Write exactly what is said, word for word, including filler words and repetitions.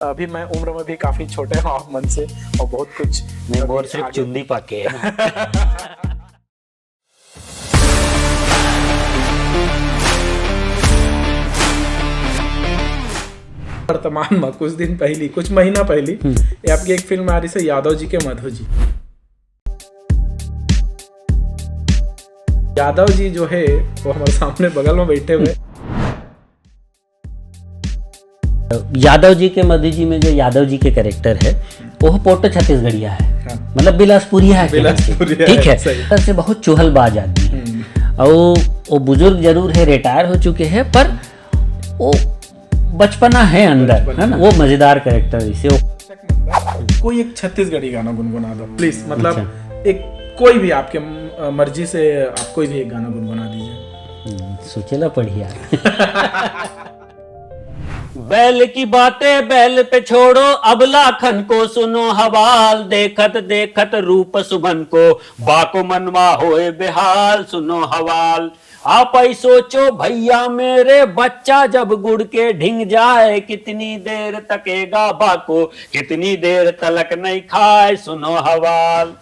अभी मैं उम्र में भी काफी छोटे हूँ आप मन से, और बहुत कुछ नहीं, मोर अभी सिर्फ आगे चुंदी पाके है। वर्तमान में कुछ दिन पहली, कुछ महीना पहली, ये आपकी एक फिल्म आ रही है यादव जी के मधु जी। यादव जी जो है, वो हमारे सामने बगल में बैठे हुए। यादव जी के मधु जी में जो यादव जी के कैरेक्टर है, वो पोटो छत्तीसगढ़िया है, हाँ। मतलब बिलासपुरिया है, बिलासपुरिया ठीक है, है। सही। तरह से बहुत चुहलबाज आदमी है। हम्म। और वो, वो बुजुर्ग जरूर है, रिटायर हो चुके हैं, पर वो बचपना है अंदर, बचपना है ना, है। वो मजेदार कैरेक्टर इसे वो कोई एक छत्तीसगढ़ी गाना गुनगुना दो प्लीज, मतलब अच्छा। एक कोई भी आपके म- मर्जी से आप कोई भी एक गाना गुनगुना दीजिए। हम्म, सोचेला पड़ी यार। बैल की बातें बैल पे छोड़ो, अब लाखन को सुनो हवाल, देखत देखत रूप सुभन को, बाको मनवा होए बेहाल, सुनो हवाल। आप ही सोचो भैया मेरे, बच्चा जब गुड़ के ढिंग जाए, कितनी देर तकेगा बाको, कितनी देर तलक नहीं खाए, सुनो हवाल।